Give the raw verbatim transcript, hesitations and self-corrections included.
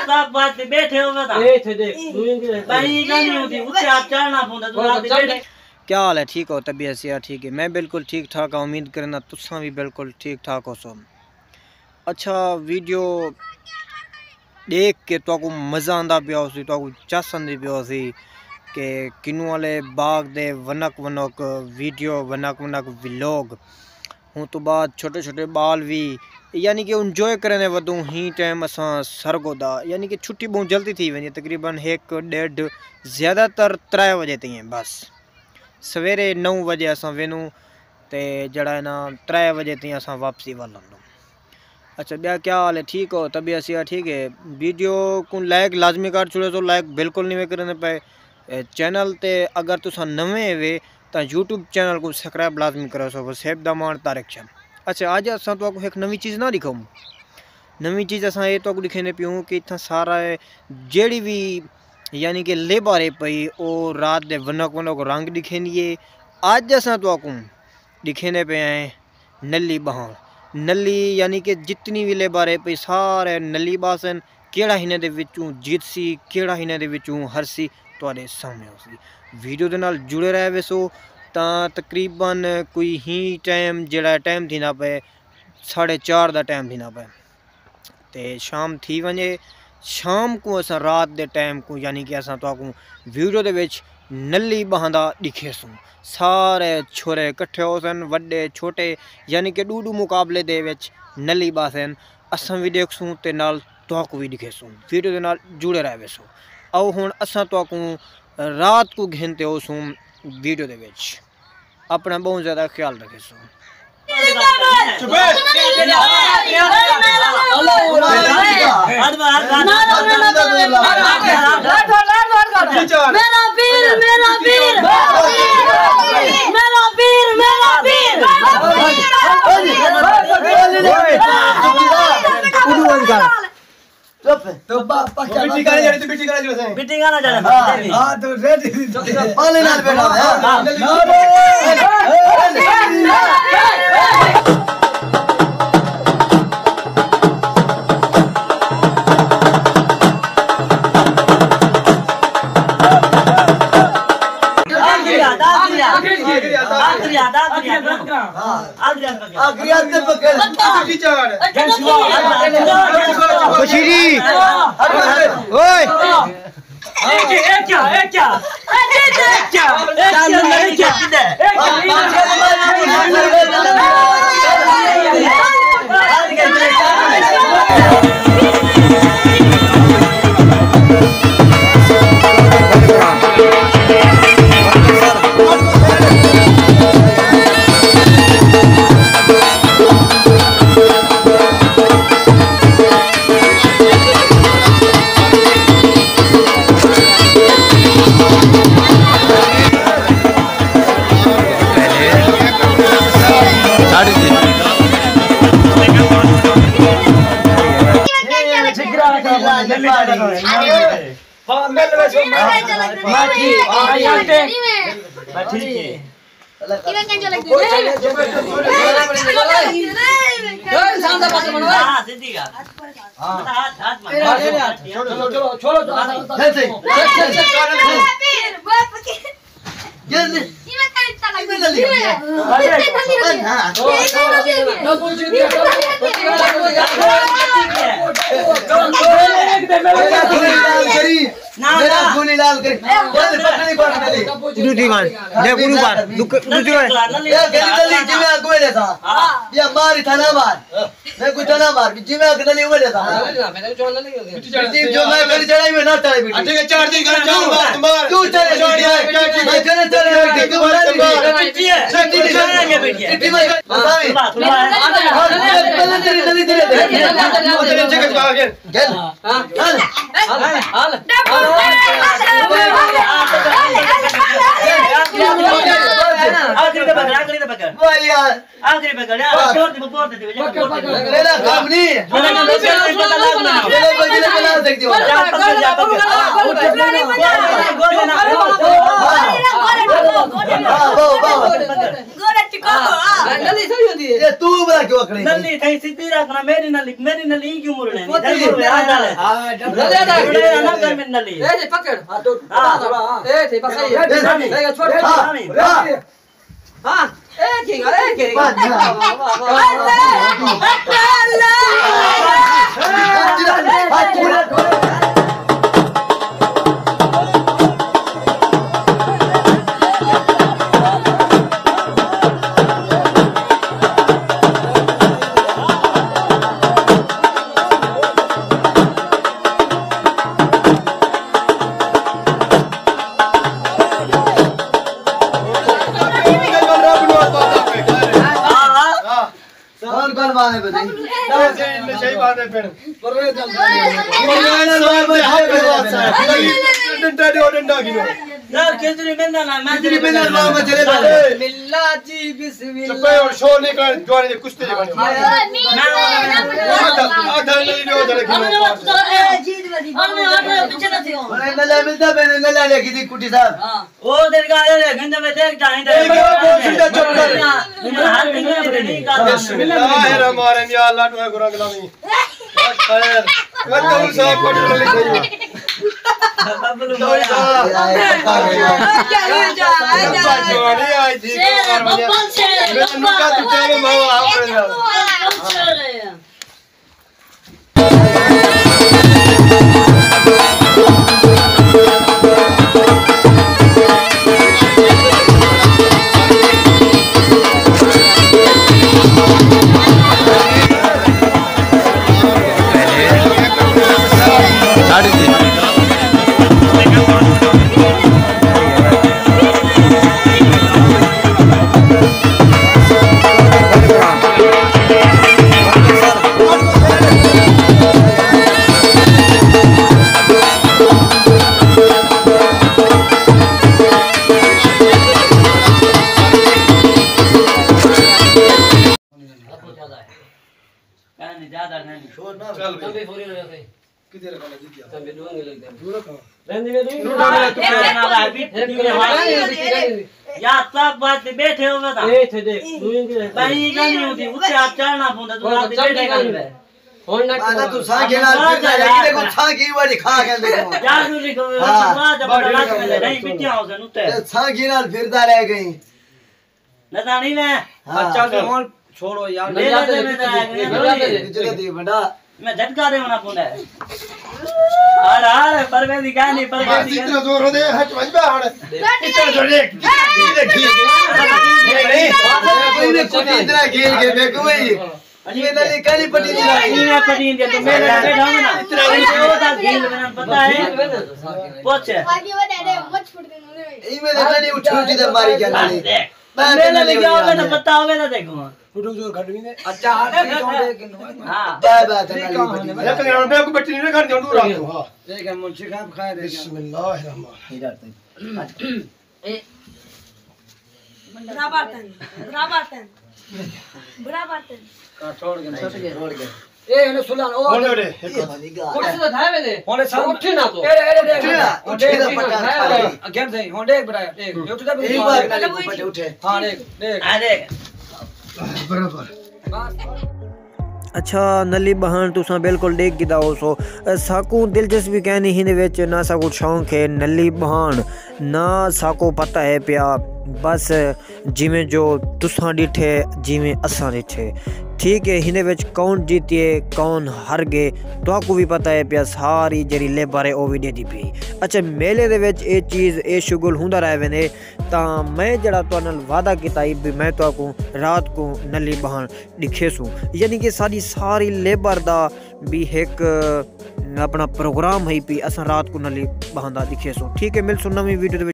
سب بات تے بیٹھے ہووے تاں۔ اے تھے ݙیکھ، تائیں ڳالھ نہیں ہوندی، اتھے آپ چڑھنا پوندا، توں آپ تے بیٹھے۔ کیا حال ہے؟ ٹھیک ہو؟ طبیعت صحت ٹھیک ہے؟ میں بالکل ٹھیک ٹھاک ہاں، امید کرنا تساں وی بالکل ٹھیک ٹھاک ہوسو۔ اچھا، ویڈیو ݙیکھ کے تہاکوں مزہ آندا پیا ہوسی، تہاکوں چس آندی پیا ہوسی کہ کنوں والے باغ دے ونک ونک ویڈیو، ونک ونک ولاگ۔ ہوں تو بعد چھوٹے چھوٹے ٻال وی، یعنی کہ انجوائے کریندے ودوں۔ ہیں ٹائم اساں سرگودھا، یعنی کہ چھٹی ٻہوں جلدی تھی ویندی، تقریباً ہک، ݙیڈھ، زیادہ تر ترے وڄے تئیں ہے بس۔ سویرے نو وڄے اساں ویندوں تے جیڑھا ہے نا، ترے وڄے تئیں اساں واپسی ول آندوں۔ اچھا، ٻیا کیا حال ہے؟ ٹھیک ہو؟ طبیعت صحت ٹھیک ہے؟ ویڈیو کوں لائک لازمی کر چھوڑیسو، لائک بالکل نہیں وے کریندے پئے۔ اے، چینل تے اگر تساں نویں وے تاں یوٹیوب چینل کوں سبسکرائب لازمی کریسو، وسیب دامان طارق شاہ۔ اچھا، اڄ اساں تہاکوں ہک نویں چیز نہ ݙکھاؤں۔ نویں چیز اساں اے تہاکوں ݙکھیندے پیوں کہ اتھاں سارا جیڑھی وی، یعنی کہ لیبر ہے پئی، او رات دے ونک ونک رنگ ݙکھیندی ہے۔ اڄ اساں تہاکوں ݙکھیندے پئے ہیں نلی ٻہاوݨ۔ نلی یعنی کہ جتنی وی لیبر ہے پئی، سارے نلی ٻاہسن۔ کیڑھا ہنیں دے وچوں جیتسی، کیڑھا ہنیں دے وچوں ہرسی، تہاݙے سامݨے ہوسی۔ ویڈیو دے نال جڑے رہ ویسو تاں تقریباً کوئی ہیں ٹائم، جیڑھا ٹائم تھیندا پئے، ساڑھے چار دا ٹائم تھیندا پئے تے شام تھی ونڄے۔ شام کوں اساں رات دے ٹائم کوں، یعنی کہ اساں تہاکوں ویڈیو دے وچ نلی ٻہاندا ݙکھیسوں۔ سارے چھورے کٹھے ہوسن، وݙے چھوٹے، یعنی کہ ݙو ݙو مقابلے دے وچ نلی ٻاہسن۔ اساں وی ݙیکھسوں تے نال تہاکوں وی ݙکھیسوں۔ ویڈیو دے نال جڑے رہ ویسو۔ آؤ ہݨ اساں تہاکوں رات کوں گھن تے ہوسوں ویڈیو دے وچ۔ اپݨا ٻہوں زیادہ خیال رکھیسو۔ میرا پیر، میرا پیر، میرا پیر، میرا پیر۔ چپ ہے۔ تو با-، پکا بٹی کر جڑے، تو بٹی کر جڑے سائیں۔ بٹی گانا جڑے۔ ہاں، ہاں، تو ریڈی۔ پالے نال بیٹھا ہے، ہاں۔ ہاں۔ آخری یاد، آخری یاد۔ آخری یاد، آخری یاد۔ آخری یاد۔ آخری یاد تے پکڑ۔ بشیری۔ اوئے۔ میرا گولی لال کری۔ بولے پکڑی پکڑی۔ اڈو دیوان۔ دیکھ اڈو پار۔ دک-، اڈو دیوان۔ اے گلی گلی جی میں اگوے لے تھا۔ یا مار تھا نہ مار۔ میں کوئی تھا نہ مار۔ جی میں اگوے لے تھا۔ جی جو میں کر چڑھائی میں نہ چڑھائی بیٹی۔ ٹھیک ہے، چار دن کر چار مار، مار۔ تو چلے چار دن۔ میں چلے چلے بیٹی۔ تو بڑا نہیں۔ چھٹی چھٹی میں۔ پہلے تیری نلی تیرے۔ گل۔ آخری تے پکڑ، آخری تے پکڑ۔ آخری پکڑ، آ، بس۔ چھوڑ دے، بکور دے دے، بکور دے دے۔ میرا کام نہیں ہے۔ میرا کام نہیں ہے۔ میرا بجلے بنا سکتی ہو۔ جا، پکڑ، جا، پکڑ۔ ہاں، واہ، واہ۔ یہ تو بڑا کیوں اکڑے؟ نلی تھئی سدھی رکھنا، میری نلی، میری نلی کیوں مڑنے؟ ہاں، نلی ادا کر میری نلی۔ اے جی، پکڑ۔ ہاں، تو ہاں۔ اے تھے، بس صحیح ہے۔ اے تھے۔ اے چھوڑ۔ ہاں۔ ہاں، اے کھیل گا، اے کھیل گا۔ واہ، واہ، واہ، واہ۔ اللہ، اللہ۔ کون کون مانے بھائی؟ نشئی باندھے پھر۔ ڈنڈا ڈیو، ڈنڈا گھنو۔ یار، کھچڑی بندہ نہ، میں کھچڑی بندہ نہ، میں چلے جاؤں۔ ملا جی، بسم اللہ۔ چپے اور شور نہیں کر، جوانی دے کشتے جے بنے۔ میں آدھا، آدھا نہیں ڈیو، ڈنڈا گھنو۔ ہمیں آرڈر پیچھے نہ دیو۔ ملا ملتا پہنے، ملا لے کی دی کٹی صاحب۔ ہاں۔ او دل کا اے گھنٹے میں دیکھ جائیں دے۔ اے گھنٹے میں چپ کر۔ ہر دن میں نہیں کر۔ بسم اللہ الرحمن الرحیم، یا اللہ، تو ہے گرا گلامی۔ خیر۔ میں تو سا پڑھ لے گئی۔ ببلو بھائی۔ جوانی آئی تھی۔ شیر، ببل شیر، میرے ببل۔ نکا تو چلو، میں آپ پڑھ جاؤں۔ ببل شیر ہے۔ کہانی زیادہ نہیں۔ شور نہ چل بھائی۔ کدھر ہے؟ دور رکھو۔ یا تک بات پہ بیٹھے ہوگا تھا۔ اے تھے دیکھ، دوئیں دی ہے۔ بھائی، یہ نہیں ہوتی، اس سے آپ چڑھنا پوندا، تو آپ بیٹھے کر۔ ہن نہ مانا تو سانگے نال پھردا رہ گئی، دیکھو سانگی وڑی کھا کے دیکھو۔ یار، نو لکھو، ہاں۔ سماج اب بڑا لگ نہیں، بٹیا ہو سن اتے۔ تے سانگی نال پھردا رہ گئی۔ نہ جانی میں۔ ہاں۔ اچھا، تے ہن چھوڑو یار۔ میرا تے میں تے آیا گیا۔ جگہ دی بڑا۔ میں جھٹکا دے ہونا پوندا ہے۔ ہر ہر پرویز دی کہانی، پرویز بس دی اتنا کہانی۔ زور دے، ہٹ ونج بے ہن۔ اتنا زور دے، اتنا کھیل کے دیکھو بھائی۔ یہ نہ لکھا نہیں پٹی دی رائی۔ یہ نہ پٹی دی، تو میں نہ بیٹھا ہوں نا۔ اتنا نہیں۔ وہ دا گھیل میں پتہ ہے۔ پوچھ۔ یہ میں نہ نہیں اٹھی اٹھی تے ماری کیا نہ نہیں۔ میں میرے نہ لے گیا ہوگا نا، پتہ ہوگا نا، دیکھو۔ اٹھو زور گھٹ نہیں دے۔ اچھا، ہاں، ٹھیک ہے، ٹھیک ہے۔ ہاں۔ بائے بائے، تے نہ لے۔ میں کو بٹی نہیں کھاندی، دور آ تو۔ ہاں۔ ٹھیک ہے، منشی صاحب، خیر ہے۔ بسم اللہ الرحمن الرحیم۔ اے برابر تن، برابر تن، برابر تن۔ ہاں، چھوڑ گئے، چھوڑ گئے۔ اے ہن سلان، او ہن اٹھے، اٹھے۔ کرسی تے دھائے ویندے۔ ہن سب اٹھے نہ تو۔ اے، اے، اے، اٹھے نہ، اٹھے نہ، پٹا اٹھے نہ۔ اٹھے۔ اگر دے، ہن ڈیکھ بٹا، ڈیکھ۔ اٹھے تے بھی اے بات نہ لگی پٹے اٹھے۔ ہاں، ڈیکھ، ڈیکھ۔ آ ڈیکھ۔ برابر۔ بس۔ اچھا، نلی بہاݨ تساں بالکل ݙیکھ گھدا ہوسو۔ ساکوں دلچسپی کائنی ہیندے وچ، نہ ساکوں شوق ہے نلی بہاݨ، نہ ساکوں پتہ ہے پیا۔ بس جیویں جو تساں ݙٹھے، جیویں اساں ݙٹھے۔ ٹھیک ہے، ہیندے وچ کون جیتیے، کون ہر ڳئے، تہاکوں وی پتہ ہے پیا، ساری جیڑھی لیبر ہے، او وی ݙیہدی پئی۔ اچھا، میلے دے وچ اے چیز، اے شغل ہوندا رہ ویندے، تاں میں جیڑھا تہاݙے نال وعدہ کیتا ہئی، بھی میں تہاکوں رات کوں نلی بہاݨ ݙکھیسوں، یعنی کہ ساݙی ساری لیبر دا بھی ہک اپݨا پروگرام ہئی پئی، اساں رات کوں نلی بہاندا ݙکھیسوں۔ ٹھیک ہے، ملسوں نویں ویڈیو دے وچ۔